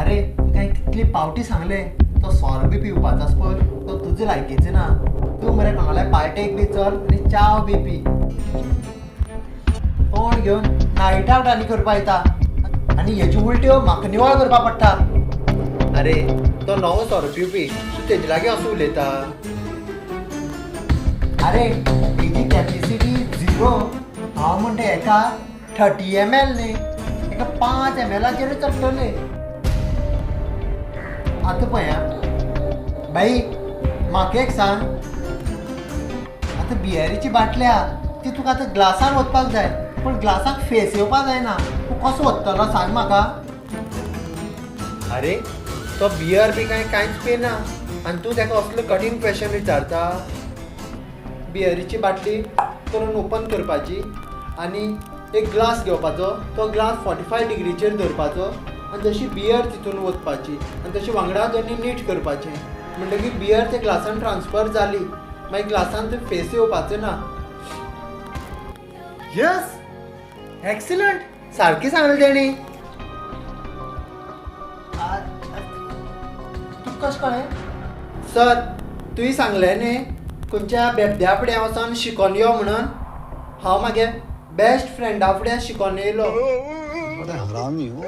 अरे तुका कितली पावटी सांगले, तो सोरो बी पिवपाचो आसा पळय तो तुजे लायकीचो ना. तूं मरे कोणाल्या पार्टेक बी चल आनी च्याव बी पी, तोंड घेवन नायट आवट आनी करपा येता आनी हेज्यो उलट्यो म्हाका निवळ करपा पडटा. अरे तो नवो सोरो पिवपी, तूं तेजे लागीं असो उलयता. अरे हेजी कॅपेसिटी 0, हांव म्हणटा हेका 30 ml न्ही, हेका 5 ml चडटले. आतां पळय आं बाई, म्हाका एक सांग, आतां बियरीची बाटली आहा ती तुका आतां ग्लासान वचपाक जाय, पूण ग्लासाक फेस येवपाक जायना, तूं कसो वतलो सांग म्हाका. अरे तो बियर बी कांय कांयच पिना आनी तूं ताका असलो कठीण क्वेशन विचारता. बियरीची बाटली करून ओपन करपाची आनी एक ग्लास घेवपाचो, तो ग्लास 45 डिग्रीचेर दवरपाचो आनी तशी बियर तितून वतपाची आनी तशी वांगडा दोनी नीट करपाचें, म्हणटकीर बियर त्या ग्लासान ट्रान्सफर जाली, मागीर ग्लासान ते फेस येवपाचो ना. यस, एक्सिलंट, सारकें सांगलें तेणी. तुका कशें कळ्ळें? सर तुवें सांगलें न्ही खंयच्या बेबद्या फुडें वचोन शिकोन यो म्हणून, हांव म्हागे बेस्ट फ्रेंडा फुडें शिकोन येयलो. बड़ा हरामी हो।